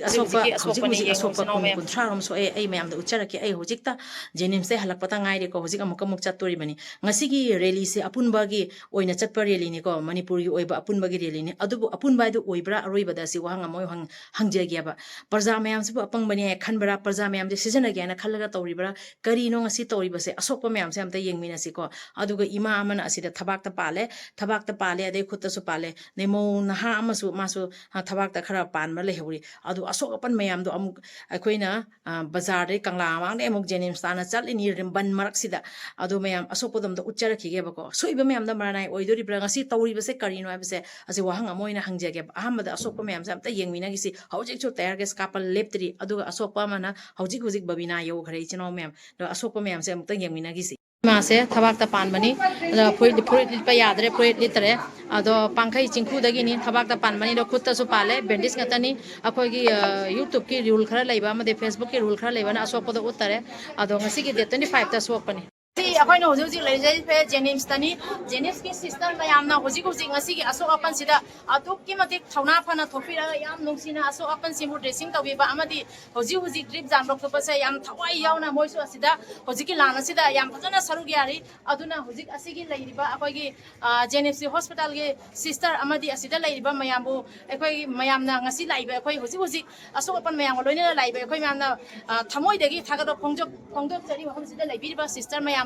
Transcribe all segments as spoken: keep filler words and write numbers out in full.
ꯑꯁꯣꯛꯄ, ꯍꯧꯖꯤꯛ ꯍꯧꯖꯤꯛ ꯑꯁꯣꯛꯄ ꯀꯨꯟ ꯀꯨꯟꯊ꯭ꯔꯥ ꯔꯣꯝ ꯁꯣꯛꯑꯦ꯫ ꯑꯩ ꯃꯌꯥꯝꯗ ꯎꯠꯆꯔꯛꯀꯦ꯫ ꯑꯩ ꯍꯧꯖꯤꯛꯇ ꯖꯦꯅꯤꯝꯁꯇꯩ ꯍꯜꯂꯛꯄꯗ ꯉꯥꯏꯔꯤꯀꯣ꯫ ꯍꯧꯖꯤꯛ ꯑꯃꯨꯛꯀ ꯑꯃꯨꯛ ꯆꯠꯇꯣꯔꯤꯕꯅꯤ꯫ ꯉꯁꯤꯒꯤ ꯔꯦꯂꯤꯁꯦ ꯑꯄꯨꯟꯕꯒꯤ ꯑꯣꯏꯅ ꯆꯠꯄ ꯔꯦꯂꯤꯅꯤꯀꯣ꯫ ꯃꯅꯤꯄꯨꯔꯒꯤ ꯑꯣꯏꯕ ꯑꯄꯨꯟꯕꯒꯤ ꯔꯦꯂꯤꯅꯤ꯫ ꯑꯗꯨꯕꯨ ꯑꯄꯨꯟꯕ ꯍꯥꯏꯗꯨ ꯑꯣꯏꯕ꯭ꯔꯥ ꯑꯔꯣꯏꯕꯗ, ꯑꯁꯤ ꯋꯥꯍꯪ ꯑꯃ ꯑꯣꯏ ꯍꯪ-, ꯍꯪꯖꯒꯦꯕ꯫ ꯄ꯭ꯔꯖꯥ ꯃꯌꯥꯝꯁꯤꯕꯨ ꯑꯄꯪꯕꯅꯤ ꯍꯥꯏ ꯈꯟꯕ꯭ꯔꯥ? ꯄ꯭ꯔꯖꯥ ꯃꯌꯥꯝꯁꯦ ꯁꯤꯖꯤꯟꯅꯒꯦ ꯍꯥꯏꯅ ꯈꯜꯂꯒ ꯇꯧꯔꯤꯕ꯭ꯔꯥ? ꯀꯔꯤꯅꯣ ꯉꯁꯤ ꯇꯧꯔꯤꯕꯁꯦ? ꯑꯁꯣꯛꯄ ꯃꯌꯥꯝꯁꯦ ꯑꯝꯇ ꯌꯦꯡꯃꯤꯟꯅꯁꯤꯀꯣ꯫ ꯑꯗꯨꯒ ꯏꯃꯥ ꯑꯃꯅ ꯑꯁꯤꯗ ꯊꯕꯥꯛꯇ ꯄꯥꯜꯂꯦ, ꯊꯕꯥꯛꯇ ꯄꯥꯜꯂꯦ, ꯑꯗꯩ ꯈꯨꯠꯇꯁꯨ ꯄꯥꯜꯂꯦ, ꯑꯗꯩ ꯃꯧ ꯅꯍꯥ ꯑꯃꯁꯨ ꯃꯥꯁꯨ, ꯑ, ꯊꯕꯥꯛꯇ ꯈꯔ ꯄꯥꯟꯕ ꯂꯩꯍꯧꯔꯤ꯫ ꯑꯗꯨ ꯑꯁꯣꯛ ꯑꯄꯟ ꯃꯌꯥꯝꯗꯣ ꯑꯃꯨꯛ ꯑꯩꯈꯣꯏꯅ, ꯑ, ꯕꯖꯥꯔꯗꯩ ꯀꯪꯂꯥ ꯃꯃꯥꯡꯗꯩ ꯑꯃꯨꯛ ꯖꯦꯅꯤꯝꯁ ꯇꯥꯅ ꯆꯠꯂꯤꯅꯤ ꯔꯤꯝꯕꯟ ꯃꯔꯛꯁꯤꯗ꯫ ꯑꯗꯨ ꯃꯌꯥꯝ ꯑꯁꯣꯛꯄꯗꯣ ꯑꯝꯇ ꯎꯠꯆꯔꯛꯈꯤꯒꯦꯕꯀꯣ꯫ ꯁꯣꯛꯏꯕ ꯃꯌꯥꯝꯗꯣ ꯃꯔꯥꯅꯥꯏ ꯑꯣꯏꯗꯣꯔꯤꯕ꯭ꯔꯥ? ꯉꯁꯤ ꯇꯧꯔꯤꯕꯁꯦ ꯀꯔꯤꯅꯣ ꯍꯥꯏꯕꯁꯦ ꯑꯁꯤ ꯋꯥꯍꯪ ꯑꯃ ꯑꯣꯏꯅ ꯍꯪꯖꯒꯦꯕ꯫ ꯑꯍꯥꯟꯕꯗ ꯑꯁꯣꯛꯄ ꯃꯌꯥꯝꯁꯦ ꯑꯝꯇ ꯌꯦꯡꯃꯤꯟꯅꯈꯤꯁꯤ꯫ ꯍꯧꯖꯤꯛꯁꯨ ꯇꯌꯥꯔ ꯒꯦꯁ ꯀꯥꯞꯄ ꯂꯦꯞꯇ꯭ꯔꯤ꯫ ꯑꯗꯨꯒ ꯑꯁꯣꯛꯄ ꯑꯃꯅ ꯍꯧꯖꯤꯛ ꯍꯧꯖꯤꯛ ꯕꯕꯤꯅꯥ ꯌꯧꯈ꯭ꯔꯦ, ꯏꯆꯤꯟ ꯏꯅꯥꯎ ꯃꯌꯥꯝ꯫ ꯑꯗꯣ ꯑꯁꯣꯛꯄ ꯃꯌꯥꯝꯁꯦ ꯑꯃꯨꯛꯇ ꯌꯦꯡꯃꯤꯟꯅꯈꯤꯁꯤ꯫ ꯏꯃꯥꯁꯦ ꯊꯕꯥꯛꯇ ꯄꯥꯟꯕꯅꯤ꯫ ꯑꯗꯣ ꯐꯨꯔꯤꯠ, ꯐꯨꯔꯤꯠ ꯂꯤꯠꯄ ꯌꯥꯗ꯭ꯔꯦ, ꯐꯨꯔꯤꯠ ꯂꯤꯠꯇꯔꯦ꯫ ꯑꯗꯣ ꯄꯥꯡꯈꯩ ꯆꯤꯡꯈꯨꯗꯒꯤꯅꯤ, ꯊꯕꯥꯛꯇ ꯄꯥꯟꯕꯅꯤ꯫ ꯑꯗꯣ ꯈꯨꯠꯇꯁꯨ ꯄꯥꯜꯂꯦ, ꯕꯦꯟꯗꯦꯖ ꯉꯥꯛꯇꯅꯤ꯫ ꯑꯩꯈꯣꯏꯒꯤ, ꯑ, YouTube-ꯀꯤ rule ꯈꯔ ꯂꯩꯕ ꯑꯃꯗꯤ Facebook-ꯀꯤ rule ꯈꯔ ꯂꯩꯕꯅ ꯑꯁꯣꯛꯄꯗꯣ ꯎꯠꯇꯔꯦ꯫ ꯑꯗꯣ ꯉꯁꯤꯒꯤ date twenty five-ꯇ ꯁꯣꯛꯄꯅꯤ꯫ ꯁꯤ ꯑꯩꯈꯣꯏꯅ ꯍꯧꯖꯤꯛ ꯍꯧꯖꯤꯛ ꯂꯩꯖꯔꯤꯁꯦ ꯖꯦꯅꯤꯝꯁꯇꯅꯤ꯫ ꯖꯦꯅꯤꯝꯁꯀꯤ sister ꯃꯌꯥꯝꯅ ꯍꯧꯖꯤꯛ ꯍꯧꯖꯤꯛ ꯉꯁꯤꯒꯤ ꯑꯁꯣꯛ ꯑꯄꯟꯁꯤꯗ ꯑꯗꯨꯛꯀꯤ ꯃꯇꯤꯛ ꯊꯧꯅꯥ ꯐꯅ ꯊꯣꯛꯄꯤꯔꯒ ꯌꯥꯝ ꯅꯨꯡꯁꯤꯅ ꯑꯁꯣꯛ ꯑꯄꯟꯁꯤꯕꯨ dressing ꯇꯧꯕꯤꯕ ꯑꯃꯗꯤ ꯍꯧꯖꯤꯛ ꯍꯧꯖꯤꯛ drip ꯌꯥꯟꯕ ꯈꯣꯠꯄꯁꯦ ꯌꯥꯝ ꯊꯋꯥꯏ ꯌꯥꯎꯅ ꯃꯣꯏꯁꯨ ꯑꯁꯤꯗ ꯍꯧꯖꯤꯛꯀꯤ ꯂꯥꯟ ꯑꯁꯤꯗ ꯌꯥꯝ ꯐꯖꯅ ꯁꯔꯨꯛ ꯌꯥꯔꯤ꯫ ꯑꯗꯨꯅ ꯍꯧꯖꯤꯛ ꯑꯁꯤꯒꯤ ꯂꯩꯔꯤꯕ ꯑꯩꯈꯣꯏꯒꯤ, ꯑ, ꯖꯦꯅꯤꯝꯁ ꯍꯣꯁꯄꯤꯇꯥꯜꯒꯤ sister ꯑꯃꯗꯤ ꯑꯁꯤꯗ ꯂꯩꯔꯤꯕ ꯃꯌꯥꯝꯕꯨ ꯑꯩꯈꯣꯏ ꯃꯌꯥꯝꯅ ꯉꯁꯤ ꯂꯥꯛꯏꯕ ꯑꯩꯈꯣꯏ ꯍꯧꯖꯤꯛ ꯍꯧꯖꯤꯛ ꯑꯁꯣꯛ ꯑꯄꯟ ꯃꯌꯥꯝꯒ ꯂꯣꯏꯅꯅ ꯂꯥꯛꯏꯕ ꯑꯩꯈꯣꯏ ꯃꯌꯥꯝꯅ, ꯑ, ꯊꯃꯣꯏꯗꯒꯤ ꯊꯥꯒꯠꯄ ꯐꯣꯡꯗꯣꯛ-, ꯐꯣꯡꯗꯣꯛꯆꯔꯤ꯫ ꯃꯐꯝꯁꯤꯗ ꯂꯩꯕꯤꯔꯤꯕ sister ꯃꯌꯥꯝꯕꯨ꯫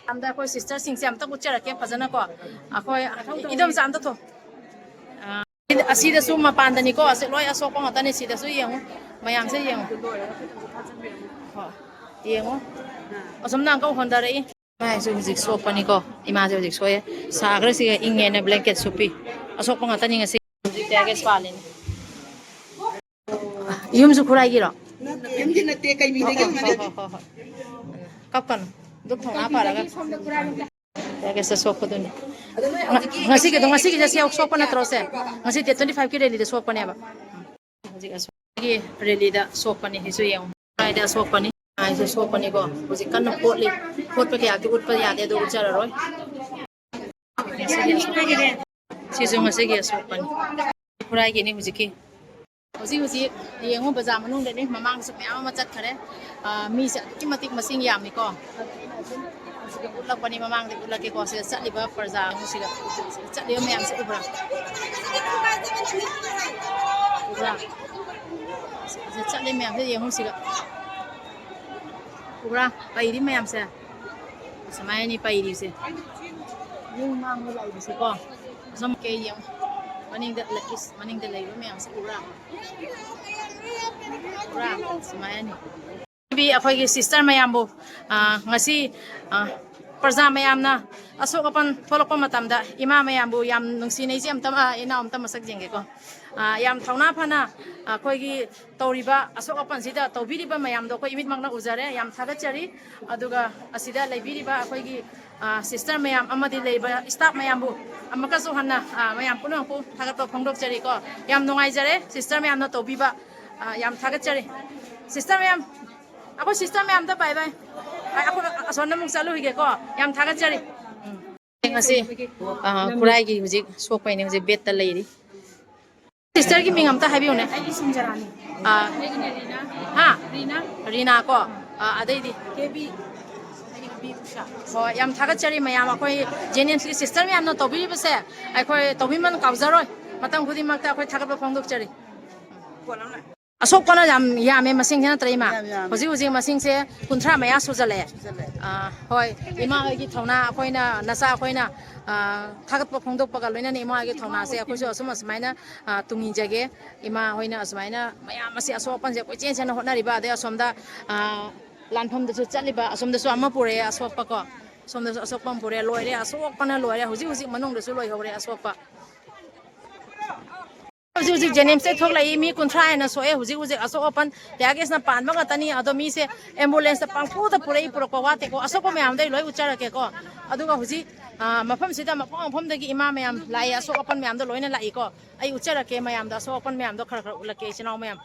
ꯌꯥꯝꯗ ꯑꯩꯈꯣꯏ sister-ꯁꯤꯡꯁꯦ ꯑꯝꯇ ꯎꯠꯆꯔꯛꯀꯦ ꯐꯖꯅꯀꯣ꯫ ꯑꯩꯈꯣꯏ ꯏꯗꯣꯝꯆꯥ ꯑꯝꯇ ꯊꯣꯛ-, ꯑ, ꯑꯁꯤꯗꯁꯨ ꯃꯄꯥꯟꯗꯅꯤꯀꯣ, ꯑꯁꯤ ꯂꯣꯏ ꯑꯁꯣꯛꯄ ꯉꯥꯛꯇꯅꯤ꯫ ꯁꯤꯗꯁꯨ ꯌꯦꯡꯉꯨ, ꯃꯌꯥꯝꯁꯦ ꯌꯦꯡꯉꯨ꯫ ꯍꯣꯏ, ꯌꯦꯡꯉꯨ꯫ ꯑꯁꯣꯝꯅ ꯑꯃꯨꯛꯀ ꯍꯣꯟꯊꯔꯛꯏ꯫ ꯏꯃꯥꯁꯦ ꯍꯧꯖꯤꯛ ꯁꯣꯛꯄꯅꯤꯀꯣ꯫ ꯏꯃꯥꯁꯦ ꯍꯧꯖꯤꯛ ꯁꯣꯛꯑꯦ꯫ ꯁꯥꯈ꯭ꯔꯦ ꯁꯤꯒ, ꯏꯪꯉꯦꯅ blanket ꯁꯨꯞꯄꯤ꯫ ꯑꯁꯣꯛꯄ ꯉꯥꯛꯇꯅꯤ ꯉꯁꯤ꯫ ꯍꯧꯖꯤꯛ tear gas ꯄꯥꯜꯂꯤꯅꯤ꯫ ꯌꯨꯝꯁꯨ ꯈꯨꯔꯥꯏꯒꯤꯔꯣ? ꯌꯨꯝꯗꯤ ꯅꯠꯇꯦ, ꯀꯩ ꯃꯤꯗꯒꯤ ꯍꯣꯏ, ꯍꯣꯏ, ꯍꯣꯏ, ꯍꯣꯏ꯫ ꯀꯞꯀꯅꯨ꯫ ꯗꯨꯛ ꯊꯧꯅꯥ ꯐꯔꯒ꯫ Tear gas ꯁꯣꯛꯄꯗꯨꯅꯤ꯫ ꯉ-, ꯉꯁꯤꯒꯤꯗꯣ, ꯉꯁꯤꯒꯤꯁꯦ ꯁꯤ ꯁꯣꯛꯄ ꯅꯠꯇ꯭ꯔꯣ ꯁꯦ? ꯉꯁꯤ date twenty five-ꯀꯤ rally-ꯗ ꯁꯣꯛꯄꯅꯦꯕ꯫ ꯍꯧꯖꯤꯛ ꯑꯁꯣꯛ-, ꯒꯤ rally-ꯗ ꯁꯣꯛꯄꯅꯤ꯫ ꯁꯤꯁꯨ ꯌꯦꯡꯉꯨ꯫ ꯀꯗꯥꯏꯗ ꯁꯣꯛꯄꯅꯤ? ꯃꯥꯏꯁꯦ ꯁꯣꯛꯄꯅꯤꯀꯣ꯫ ꯍꯧꯖꯤꯛ ꯀꯟꯅ ꯐꯣꯠꯂꯤ꯫ ꯐꯣꯠꯄ ꯀꯌꯥꯗꯤ ꯎꯠꯄ ꯌꯥꯗꯦ, ꯑꯗꯨ ꯎꯠꯆꯔꯔꯣꯏ꯫ ꯁꯤꯁꯨ ꯉꯁꯤꯒꯤ ꯑꯁꯣꯛꯄꯅꯤ꯫ ꯈꯨꯔꯥꯏꯒꯤꯅꯤ ꯍꯧꯖꯤꯛꯀꯤ꯫ ꯍꯧꯖꯤꯛ ꯍꯧꯖꯤꯛ ꯌꯦꯡꯉꯨ, ꯕꯖꯥꯔ ꯃꯅꯨꯡꯗꯅꯤ, ꯃꯃꯥꯡꯗꯁꯨ ꯃꯌꯥꯝ ꯑꯃ ꯆꯠꯈꯔꯦ꯫ ꯑꯥ, ꯃꯤꯁꯦ ꯑꯗꯨꯛꯀꯤ ꯃꯇꯤꯛ ꯃꯁꯤꯡ ꯌꯥꯝꯃꯤꯀꯣ꯫ ꯁꯤꯗ ꯎꯠꯂꯛꯄꯅꯤ, ꯃꯃꯥꯡꯗ ꯎꯠꯂꯛꯀꯦꯀꯣ꯫ ꯁꯤꯗ ꯆꯠꯂꯤꯕ ꯄ꯭ꯔꯖꯥ ꯌꯦꯡꯉꯨ ꯁꯤꯗ꯫ ꯁꯤꯗ ꯆꯠꯂꯤꯕ ꯃꯌꯥꯝꯁꯦ ꯎꯕ꯭ꯔꯥ? ꯎꯕ꯭ꯔꯥ? ꯁꯤꯗ ꯆꯠꯂꯤ ꯃꯌꯥꯝꯁꯦ ꯌꯦꯡꯉꯨ ꯁꯤꯗ꯫ ꯎꯕ꯭ꯔꯥ? ꯄꯩꯔꯤ ꯃꯌꯥꯝꯁꯦ꯫ ꯑꯁꯨꯃꯥꯏꯅꯅꯤ ꯄꯩꯔꯤꯁꯦ꯫ ꯌꯨꯝ ꯃꯥꯡꯕ ꯂꯩꯕꯁꯦꯀꯣ꯫ ꯑꯁꯣꯝ ꯀꯩ ꯌꯦꯡꯉꯨ꯫ ꯃꯅꯤꯡꯗ ꯂꯩ-, ꯏꯁ, ꯃꯅꯤꯡꯗ ꯂꯩꯕ ꯃꯌꯥꯝꯁꯦ ꯎꯕ꯭ꯔꯥ? ꯎꯕ꯭ꯔꯥ? ꯁꯨꯃꯥꯏꯅꯅꯤ꯫ ꯑꯩꯈꯣꯏꯒꯤ ꯁꯤꯁꯇꯔ ꯃꯌꯥꯝꯕꯨ, ꯑ, ꯉꯁꯤ, ꯑ, ꯄ꯭ꯔꯖꯥ ꯃꯌꯥꯝꯅ ꯑꯁꯣꯛ ꯑꯄꯟ ꯊꯣꯛꯂꯛꯄ ꯃꯇꯝꯗ ꯏꯃꯥ ꯃꯌꯥꯝꯕꯨ ꯌꯥꯝ ꯅꯨꯡꯁꯤꯅ, ꯏꯆꯦ ꯑꯝꯇ, ꯑ, ꯏꯅꯥꯎ ꯑꯝꯇ ꯃꯁꯛ ꯌꯦꯡꯒꯦꯀꯣ꯫ ꯑ, ꯌꯥꯝ ꯊꯧꯅꯥ ꯐꯅ ꯑꯩꯈꯣꯏꯒꯤ ꯇꯧꯔꯤꯕ ꯑꯁꯣꯛ ꯑꯄꯟꯁꯤꯗ ꯇꯧꯕꯤꯔꯤꯕ ꯃꯌꯥꯝꯗꯣ ꯑꯩꯈꯣꯏ ꯏꯃꯤꯠꯃꯛꯅ ꯎꯖꯔꯦ꯫ ꯌꯥꯝ ꯊꯥꯒꯠꯆꯔꯤ꯫ ꯑꯗꯨꯒ ꯑꯁꯤꯗ ꯂꯩꯕꯤꯔꯤꯕ ꯑꯩꯈꯣꯏꯒꯤ, ꯑ, ꯁꯤꯁꯇꯔ ꯃꯌꯥꯝ ꯑꯃꯗꯤ ꯂꯩꯔꯤꯕ ꯁ꯭ꯇꯥꯐ ꯃꯌꯥꯝꯕꯨ ꯑꯃꯨꯛꯀꯁꯨ ꯍꯟꯅ, ꯑ, ꯃꯌꯥꯝ ꯄꯨꯝꯅꯃꯛꯄꯨ ꯊꯥꯒꯠꯄ ꯐꯣꯡꯗꯣꯛꯆꯔꯤꯀꯣ꯫ ꯌꯥꯝ ꯅꯨꯡꯉꯥꯏꯖꯔꯦ ꯁꯤꯁꯇꯔ ꯃꯌꯥꯝꯅ ꯇꯧꯕꯤꯕ, ꯑ, ꯌꯥꯝ ꯊꯥꯒꯠꯆꯔꯤ꯫ ꯁꯤꯁꯇꯔ ꯃꯌꯥꯝ, ꯑꯩꯈꯣꯏ ꯁꯤꯁꯇꯔ ꯃꯌꯥꯝꯗ ꯕꯥꯏ ꯕꯥꯏ꯫ ꯑꯩ, ꯑꯩꯈꯣꯏ ꯑꯁꯣꯝꯗ ꯑꯃꯨꯛ ꯆꯠꯂꯨꯈꯤꯒꯦꯀꯣ꯫ ꯌꯥꯝ ꯊꯥꯒꯠꯆꯔꯤ꯫ ꯎꯝ꯫ ꯉꯁꯤ, ꯑ, ꯈꯨꯔꯥꯏꯒꯤ ꯍꯧꯖꯤꯛ ꯁꯣꯛꯄꯩꯅꯦ, ꯍꯧꯖꯤꯛ ꯕꯦꯗꯇ ꯂꯩꯔꯤ꯫ ꯁꯤꯁꯇꯔꯒꯤ ꯃꯤꯡ ꯑꯝꯇ ꯍꯥꯏꯕꯤꯌꯨꯅꯦ꯫ ꯑꯩꯒꯤ ꯁꯨꯟꯖꯔꯥꯅꯤ꯫ ꯑꯥ꯫ ꯑꯩꯒꯤꯅ ꯔꯤꯅꯥ꯫ ꯍꯥ? ꯔꯤꯅꯥ꯫ ꯔꯤꯅꯥ ꯀꯣ? ꯑꯥ, ꯑꯗꯩꯗꯤ? ꯀꯦꯕꯤ꯫ ꯑꯩꯒꯤꯅ ꯕꯤ ꯎꯁꯥ꯫ ꯍꯣꯏ, ꯌꯥꯝ ꯊꯥꯒꯠꯆꯔꯤ ꯃꯌꯥꯝ, ꯑꯩꯈꯣꯏ ꯖꯦꯅꯤꯝꯁꯀꯤ ꯁꯤꯁꯇꯔ ꯃꯌꯥꯝꯅ ꯇꯧꯕꯤꯔꯤꯕꯁꯦ ꯑꯩꯈꯣꯏ ꯇꯧꯕꯤꯃꯜ ꯀꯥꯎꯖꯔꯣꯏ꯫ ꯃꯇꯝ ꯈꯨꯗꯤꯡꯃꯛꯇ ꯑꯩꯈꯣꯏ ꯊꯥꯒꯠꯄ ꯐꯣꯡꯗꯣꯛꯆꯔꯤ꯫ ꯑꯁꯣꯛꯄꯅ ꯌꯥꯝ ꯌꯥꯝꯃꯦ ꯃꯁꯤꯡꯁꯦ, ꯅꯠꯇ꯭ꯔ ꯏꯃꯥ? ꯌꯥꯝ ꯌꯥꯝꯃꯦ꯫ ꯍꯧꯖꯤꯛ ꯍꯧꯖꯤꯛ ꯃꯁꯤꯡꯁꯦ ꯀꯨꯟꯊ꯭ꯔꯥ ꯃꯌꯥ ꯁꯨꯖꯜꯂꯛꯑꯦ꯫ ꯁꯨꯖꯜꯂꯛꯑꯦ꯫ ꯑꯥ, ꯍꯣꯏ, ꯏꯃꯥ ꯍꯣꯏꯒꯤ ꯊꯧꯅꯥ, ꯑꯩꯈꯣꯏꯅ, ꯅꯆꯥ ꯑꯩꯈꯣꯏꯅ, ꯑꯥ, ꯊꯥꯒꯠꯄ ꯐꯣꯡꯗꯣꯛꯄꯒ ꯂꯣꯏꯅꯅ ꯏꯃꯥ ꯍꯣꯏꯒꯤ ꯊꯧꯅꯥꯁꯦ ꯑꯩꯈꯣꯏꯁꯨ ꯑꯁꯨꯝ ꯑꯁꯨꯃꯥꯏꯅ, ꯑꯥ, ꯇꯨꯡ ꯏꯟꯖꯒꯦ꯫ ꯏꯃꯥ ꯍꯣꯏꯅ ꯑꯁꯨꯃꯥꯏꯅ ꯃꯌꯥꯝ ꯑꯁꯤ ꯑꯁꯣꯛ ꯑꯄꯟꯁꯦ ꯀꯣꯏꯆꯦꯟ ꯆꯦꯟꯅ ꯍꯣꯠꯅꯔꯤꯕ, ꯑꯗꯩ ꯑꯁꯣꯝꯗ, ꯑꯥ, ꯂꯥꯟꯐꯝꯗꯁꯨ ꯆꯠꯂꯤꯕ, ꯑꯁꯣꯝꯗꯁꯨ ꯑꯃ ꯄꯨꯔꯛꯑꯦ ꯑꯁꯣꯛꯄ ꯀꯣ, ꯁꯣꯝꯗꯁꯨ ꯑꯁꯣꯛꯄ ꯑꯃ ꯄꯨꯔꯛꯑꯦ, ꯂꯣꯏꯔꯦ, ꯑꯁꯣꯛꯄꯅ ꯂꯣꯏꯔꯦ, ꯍꯧꯖꯤꯛ ꯍꯧꯖꯤꯛ ꯃꯅꯨꯡꯗꯁꯨ ꯂꯣꯏꯍꯧꯔꯦ ꯑꯁꯣꯛꯄ꯫ ꯍꯧꯖꯤꯛ ꯍꯧꯖꯤꯛ ꯖꯦꯅꯤꯝꯁꯇꯩ ꯊꯣꯛꯂꯛꯏ ꯃꯤ ꯀꯨꯟꯊ꯭ꯔꯥ ꯍꯦꯟꯅ ꯁꯣꯛꯑꯦ꯫ ꯍꯧꯖꯤꯛ ꯍꯧꯖꯤꯛ ꯑꯁꯣꯛ ꯑꯄꯟ ꯇꯤꯌꯥꯔ ꯒꯦꯁꯅ ꯄꯥꯟꯕ ꯉꯥꯛꯇꯅꯤ꯫ ꯑꯗꯣ ꯃꯤꯁꯦ ꯑꯦꯝꯕꯨꯂꯦꯟꯁꯇ ꯄꯪꯄꯨꯗ ꯄꯨꯔꯛꯏ, ꯄꯨꯔꯛꯄ ꯋꯥꯠꯇꯦꯀꯣ꯫ ꯑꯁꯣꯛꯄ ꯃꯌꯥꯝꯗꯣ ꯑꯩ ꯂꯣꯏ ꯎꯠꯆꯔꯛꯀꯦꯀꯣ꯫ ꯑꯗꯨꯒ ꯍꯧꯖꯤꯛ, ꯑ, ꯃꯐꯝꯁꯤꯗ ꯃꯐꯝ ꯃꯐꯝꯗꯒꯤ ꯏꯃꯥ ꯃꯌꯥꯝ ꯂꯥꯛꯏ, ꯑꯁꯣꯛ ꯑꯄꯟ ꯃꯌꯥꯝꯗꯣ ꯂꯣꯏꯅ ꯂꯥꯛꯏꯀꯣ꯫ ꯑꯩ ꯎꯠꯆꯔꯛꯀꯦ ꯃꯌꯥꯝꯗꯣ, ꯑꯁꯣꯛ ꯑꯄꯟ ꯃꯌꯥꯝꯗꯣ ꯈꯔ ꯈꯔ ꯎꯠꯂꯛꯀꯦ ꯏꯆꯤꯟ ꯏꯅꯥꯎ ꯃꯌꯥꯝ꯫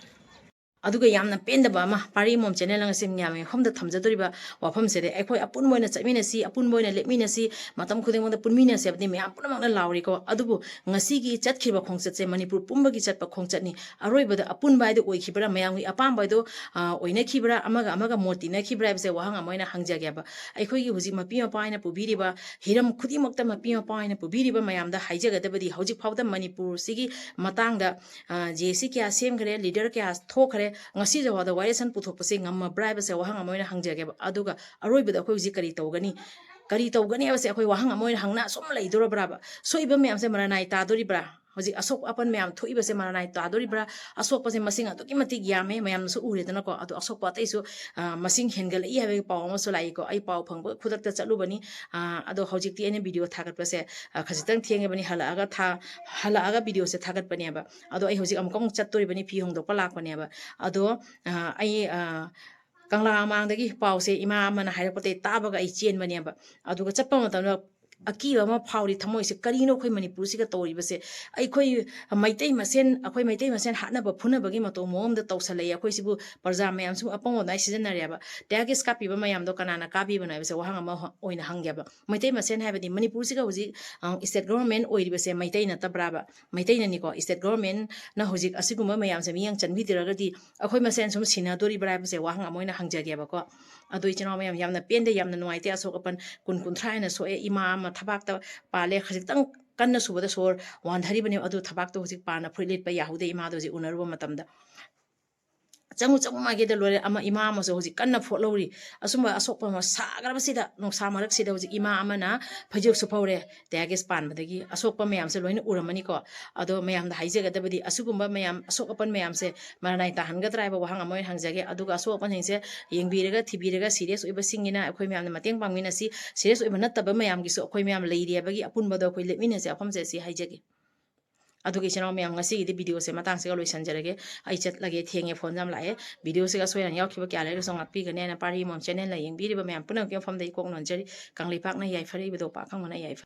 ꯑꯗꯨꯒ ꯌꯥꯝꯅ ꯄꯦꯟꯗꯕ ꯑꯃ, ꯄꯥꯔꯤ ꯃꯣꯝ ꯆꯦꯅꯦꯜ ꯉꯁꯤ ꯃꯌꯥꯝꯒꯤ ꯃꯐꯝꯗ ꯊꯝꯖꯗꯣꯔꯤꯕ ꯋꯥꯐꯝꯁꯤꯗꯤ, ꯑꯩꯈꯣꯏ ꯑꯄꯨꯟꯕ ꯑꯣꯏꯅ ꯆꯠꯃꯤꯟꯅꯁꯤ, ꯑꯄꯨꯟꯕ ꯑꯣꯏꯅ ꯂꯦꯞꯃꯤꯟꯅꯁꯤ, ꯃꯇꯝ ꯈꯨꯗꯤꯡꯃꯛꯇ ꯄꯨꯟꯃꯤꯟꯅꯁꯤ ꯍꯥꯏꯕꯗꯤ ꯃꯌꯥꯝ ꯄꯨꯝꯅꯃꯛꯅ ꯂꯥꯎꯔꯤꯀꯣ꯫ ꯑꯗꯨꯕꯨ ꯉꯁꯤꯒꯤ ꯆꯠꯈꯤꯕ ꯈꯣꯡꯆꯠꯁꯦ ꯃꯅꯤꯄꯨꯔ ꯄꯨꯝꯕꯒꯤ ꯆꯠꯄ ꯈꯣꯡꯆꯠꯅꯤ꯫ ꯑꯔꯣꯏꯕꯗ ꯑꯄꯨꯟꯕ ꯍꯥꯏꯗꯣ ꯑꯣꯏꯈꯤꯕ꯭ꯔꯥ, ꯃꯌꯥꯝꯒꯤ ꯑꯄꯥꯝꯕ ꯍꯥꯏꯗꯣ, ꯑ, ꯑꯣꯏꯅꯈꯤꯕ꯭ꯔꯥ, ꯑꯃꯒ ꯑꯃꯒ ꯃꯣꯠ ꯇꯤꯟꯅꯈꯤꯕ꯭ꯔꯥ ꯍꯥꯏꯕꯁꯦ ꯋꯥꯍꯪ ꯑꯃ ꯑꯣꯏꯅ ꯍꯪꯖꯒꯦꯕ꯫ ꯑꯩꯈꯣꯏꯒꯤ ꯍꯧꯖꯤꯛ ꯃꯄꯤ ꯃꯄꯥ ꯍꯥꯏꯅ ꯄꯨꯕꯤꯔꯤꯕ, ꯍꯤꯔꯝ ꯈꯨꯗꯤꯡꯃꯛꯇ ꯃꯄꯤ ꯃꯄꯥ ꯍꯥꯏꯅ ꯄꯨꯕꯤꯔꯤꯕ ꯃꯌꯥꯝꯗ ꯍꯥꯏꯖꯒꯗꯕꯗꯤ, ꯍꯧꯖꯤꯛ ꯐꯥꯎꯗ ꯃꯅꯤꯄꯨꯔꯁꯤꯒꯤ ꯃꯇꯥꯡꯗ, ꯑ, ꯖꯦ ꯁꯤ ꯀꯌꯥ ꯁꯦꯝꯈ꯭ꯔꯦ, ꯂꯤꯗꯔ ꯀꯌꯥ ꯊꯣꯛꯈ꯭ꯔꯦ, ꯉꯁꯤ ꯐꯥꯎꯗ ꯋꯥꯌꯦꯜꯁꯪ ꯄꯨꯊꯣꯛꯄꯁꯦ ꯉꯝꯃꯕ꯭ꯔꯥ ꯍꯥꯏꯕꯁꯦ ꯋꯥꯍꯪ ꯑꯃ ꯑꯣꯏꯅ ꯍꯪꯖꯒꯦꯕ꯫ ꯑꯗꯨꯒ ꯑꯔꯣꯏꯕꯗ ꯑꯩꯈꯣꯏ ꯍꯧꯖꯤꯛ ꯀꯔꯤ ꯇꯧꯒꯅꯤ? ꯀꯔꯤ ꯇꯧꯒꯅꯤ ꯍꯥꯏꯕꯁꯦ ꯑꯩꯈꯣꯏ ꯋꯥꯍꯪ ꯑꯃ ꯑꯣꯏꯅ ꯍꯪꯅ ꯁꯨꯝ ꯂꯩꯗꯣꯔꯕ꯭ꯔꯥꯕ? ꯁꯣꯛꯏꯕ ꯃꯌꯥꯝꯁꯦ ꯃꯔꯥꯅꯥꯏ ꯇꯥꯗꯣꯔꯤꯕ꯭ꯔꯥ? ꯍꯧꯖꯤꯛ ꯑꯁꯣꯛ ꯑꯄꯟ ꯃꯌꯥꯝ ꯊꯣꯛꯏꯕꯁꯦ ꯃꯔꯥꯅꯥꯏ ꯇꯥꯗꯣꯔꯤꯕ꯭ꯔꯥ? ꯑꯁꯣꯛꯄꯁꯦ ꯃꯁꯤꯡ ꯑꯗꯨꯛꯀꯤ ꯃꯇꯤꯛ ꯌꯥꯝꯃꯦ, ꯃꯌꯥꯝꯅꯁꯨ ꯎꯔꯦꯗꯅꯀꯣ꯫ ꯑꯗꯣ ꯑꯁꯣꯛꯄ ꯑꯇꯩꯁꯨ, ꯑ, ꯃꯁꯤꯡ ꯍꯦꯟꯒꯠꯂꯛꯏ ꯍꯥꯏꯕꯒꯤ ꯄꯥꯎ ꯑꯃꯁꯨ ꯂꯥꯛꯏꯀꯣ꯫ ꯑꯩ ꯄꯥꯎ ꯐꯪꯕ ꯈꯨꯗꯛꯇ ꯆꯠꯂꯨꯕꯅꯤ꯫ ꯑ, ꯑꯗꯣ ꯍꯧꯖꯤꯛꯇꯤ ꯑꯩꯅ ꯚꯤꯗꯤꯑꯣ ꯊꯥꯒꯠꯄꯁꯦ, ꯑ, ꯈꯖꯤꯛꯇꯪ ꯊꯦꯡꯉꯕꯅꯤ, ꯍꯜꯂꯛꯑꯒ ꯊꯥ-, ꯍꯜꯂꯛꯑꯒ ꯚꯤꯗꯤꯑꯣꯁꯦ ꯊꯥꯒꯠꯄꯅꯦꯕ꯫ ꯑꯗꯣ ꯑꯩ ꯍꯧꯖꯤꯛ ꯑꯃꯨꯛꯀ ꯑꯃꯨꯛ ꯆꯠꯇꯣꯔꯤꯕꯅꯤ, ꯐꯤ ꯍꯣꯡꯗꯣꯛꯄ ꯂꯥꯛꯄꯅꯦꯕ꯫ ꯑꯗꯣ, ꯑ, ꯑꯩ, ꯑ, ꯀꯪꯂꯥ ꯃꯃꯥꯡꯗꯒꯤ ꯄꯥꯎꯁꯦ ꯏꯃꯥ ꯑꯃꯅ ꯍꯥꯏꯔꯛꯄꯗꯒꯤ ꯇꯥꯕꯒ ꯑꯩ ꯆꯦꯟꯕꯅꯦꯕ꯫ ꯑꯗꯨꯒ ꯆꯠꯄ ꯃꯇꯝꯗ ꯑꯀꯤꯕ ꯑꯃ ꯐꯥꯎꯔꯤ ꯊꯃꯣꯏꯁꯦ, "ꯀꯔꯤꯅꯣ ꯑꯩꯈꯣꯏ ꯃꯅꯤꯄꯨꯔꯁꯤꯒ ꯇꯧꯔꯤꯕꯁꯦ? ꯑꯩꯈꯣꯏ ꯃꯩꯇꯩ ꯃꯁꯦꯟ, ꯑꯩꯈꯣꯏ ꯃꯩꯇꯩ ꯃꯁꯦꯟ ꯍꯥꯠꯅꯕ ꯐꯨꯅꯕꯒꯤ ꯃꯇꯧ ꯃꯑꯣꯡꯗ ꯇꯧꯁꯜꯂꯛꯑꯦ꯫ ꯑꯩꯈꯣꯏꯁꯤꯕꯨ ꯄ꯭ꯔꯖꯥ ꯃꯌꯥꯝꯁꯤꯕꯨ ꯑꯄꯪꯕ ꯑꯗꯨꯃꯥꯏꯅ ꯁꯤꯖꯤꯟꯅꯔꯦꯕ꯫ Tear gas ꯀꯥꯞꯄꯤꯕ ꯃꯌꯥꯝꯗꯣ ꯀꯅꯥꯅ ꯀꯥꯞꯄꯤꯕꯅꯣ ꯍꯥꯏꯕꯁꯦ ꯋꯥꯍꯪ ꯑꯃ ꯍ-, ꯑꯣꯏꯅ ꯍꯪꯒꯦꯕ꯫ ꯃꯩꯇꯩ ꯃꯁꯦꯟ ꯍꯥꯏꯕꯗꯤ ꯃꯅꯤꯄꯨꯔꯁꯤꯒ ꯍꯧꯖꯤꯛ, ꯑ, state government ꯑꯣꯏꯔꯤꯕꯁꯦ Meitei ꯅꯠꯇꯕ꯭ꯔꯥꯕ? ꯃꯩꯇꯩꯅꯅꯤꯀꯣ꯫ State government ꯅ ꯍꯧꯖꯤꯛ ꯑꯁꯤꯒꯨꯝꯕ ꯃꯌꯥꯝꯁꯦ ꯃꯤꯠꯌꯦꯡ ꯆꯪꯕꯤꯗ꯭ꯔꯒꯗꯤ ꯑꯩꯈꯣꯏ ꯃꯁꯦꯟ ꯁꯨꯝ ꯁꯤꯟꯅꯗꯣꯔꯤꯕ꯭ꯔꯥ ꯍꯥꯏꯕꯁꯦ ꯋꯥꯍꯪ ꯑꯃ ꯑꯣꯏꯅ ꯍꯪꯖꯒꯦꯕꯀꯣ꯫ ꯑꯗꯣ ꯏꯆꯤꯟ ꯏꯅꯥꯎ ꯃꯌꯥꯝ, ꯌꯥꯝꯅ ꯄꯦꯟꯗꯦ, ꯌꯥꯝꯅ ꯅꯨꯡꯉꯥꯏꯇꯦ꯫ ꯑꯁꯣꯛ ꯑꯄꯟ ꯀꯨꯟ ꯀꯨꯟꯊ꯭ꯔꯥ ꯍꯦꯟꯅ ꯁꯣꯛꯑꯦ꯫ ꯏꯃꯥ ꯑꯃ ꯊꯕꯥꯛꯇ ꯄꯥꯜꯂꯦ, ꯈꯖꯤꯛꯇꯪ ꯀꯟꯅ ꯁꯨꯕꯗ ꯁꯣꯔ ꯋꯥꯟꯊꯔꯤꯕꯅꯦꯕ꯫ ꯑꯗꯨ ꯊꯕꯥꯛꯇꯣ ꯍꯧꯖꯤꯛ ꯄꯥꯟꯅ ꯐꯨꯔꯤꯠ ꯂꯤꯠꯄ ꯌꯥꯍꯧꯗꯦ ꯏꯃꯥꯗꯣ ꯍꯧꯖꯤꯛ ꯎꯅꯔꯨꯕ ꯃꯇꯝꯗ꯫ ꯆꯪꯉꯨ ꯆꯪꯉꯨ ꯃꯥꯏꯀꯩꯗ ꯂꯣꯏꯔꯦ꯫ ꯑꯃ, ꯏꯃꯥ ꯑꯃꯁꯨ ꯍꯧꯖꯤꯛ ꯀꯟꯅ ꯐꯣꯠꯍꯧꯔꯤ꯫ ꯑꯁꯨꯝꯕ ꯑꯁꯣꯛꯄ ꯑꯃ ꯁꯥꯈ꯭ꯔꯕꯁꯤꯗ, ꯅꯨꯡꯁꯥ ꯃꯔꯛꯁꯤꯗ ꯍꯧꯖꯤꯛ ꯏꯃꯥ ꯑꯃꯅ ꯐꯩꯖꯨꯞꯁꯨ ꯐꯧꯔꯦ꯫ Tear gas ꯄꯥꯟꯕꯗꯒꯤ ꯑꯁꯣꯛꯄ ꯃꯌꯥꯝꯁꯦ ꯂꯣꯏꯅ ꯎꯔꯝꯃꯅꯤꯀꯣ꯫ ꯑꯗꯣ ꯃꯌꯥꯝꯗ ꯍꯥꯏꯖꯒꯗꯕꯗꯤ, ꯑꯁꯤꯒꯨꯝꯕ ꯃꯌꯥꯝ, ꯑꯁꯣꯛ ꯑꯄꯟ ꯃꯌꯥꯝꯁꯦ ꯃꯔꯥꯅꯥꯏ ꯇꯥꯍꯟꯒꯗ꯭ꯔꯥ ꯍꯥꯏꯕ ꯋꯥꯍꯪ ꯑꯃ ꯑꯣꯏꯅ ꯍꯪꯖꯒꯦ꯫ ꯑꯗꯨꯒ ꯑꯁꯣꯛ ꯑꯄꯟꯁꯤꯡꯁꯦ ꯌꯦꯡꯕꯤꯔꯒ, ꯊꯤꯕꯤꯔꯒ, serious ꯑꯣꯏꯕꯁꯤꯡꯒꯤꯅ ꯑꯩꯈꯣꯏ ꯃꯌꯥꯝꯅ ꯃꯇꯦꯡ ꯄꯥꯡꯃꯤꯟꯅꯁꯤ, serious ꯑꯣꯏꯕ ꯅꯠꯇꯕ ꯃꯌꯥꯝꯒꯤꯁꯨ ꯑꯩꯈꯣꯏ ꯃꯌꯥꯝ ꯂꯩꯔꯤ ꯍꯥꯏꯕꯒꯤ ꯑꯄꯨꯟꯕꯗꯣ ꯑꯩꯈꯣꯏ ꯂꯦꯞꯃꯤꯟꯅꯁꯦ, ꯋꯥꯐꯝꯁꯦ ꯑꯁꯤ ꯍꯥꯏꯖꯒꯦ꯫ ꯑꯗꯨꯒ ꯏꯆꯤꯟ ꯏꯅꯥꯎ ꯃꯌꯥꯝ, ꯉꯁꯤꯒꯤꯗꯤ ꯚꯤꯗꯤꯑꯣꯁꯦ ꯃꯇꯥꯡꯁꯤꯒ ꯂꯣꯏꯁꯤꯟꯖꯔꯒꯦ꯫ ꯑꯩ ꯆꯠꯂꯒꯦ, ꯊꯦꯡꯉꯦ, ꯐꯣꯟꯁꯦ ꯌꯥꯝ ꯂꯥꯛꯑꯦ꯫ ꯚꯤꯗꯤꯑꯣꯁꯤꯒ ꯑꯁꯣꯏ ꯑꯔꯥꯟ ꯌꯥꯎꯈꯤꯕ ꯀꯌꯥ ꯂꯩꯔꯒꯁꯨ ꯉꯥꯛꯄꯤꯒꯅꯤ ꯍꯥꯏꯅ ꯄꯥꯔꯤ ꯃꯣꯝ ꯆꯦꯅꯦꯜꯅ ꯌꯦꯡꯕꯤꯔꯤꯕ ꯃꯌꯥꯝ ꯄꯨꯝꯅꯃꯛꯀꯤ ꯃꯐꯝꯗ ꯏꯀꯣꯛ ꯅꯣꯟꯖꯔꯤ꯫ ꯀꯪꯂꯩꯄꯥꯛꯅ ꯌꯥꯏꯐꯔꯦ, ꯏꯕꯨꯙꯧ ꯄꯥꯛ ꯈꯪꯕꯅ ꯌꯥꯏꯐꯔꯦ꯫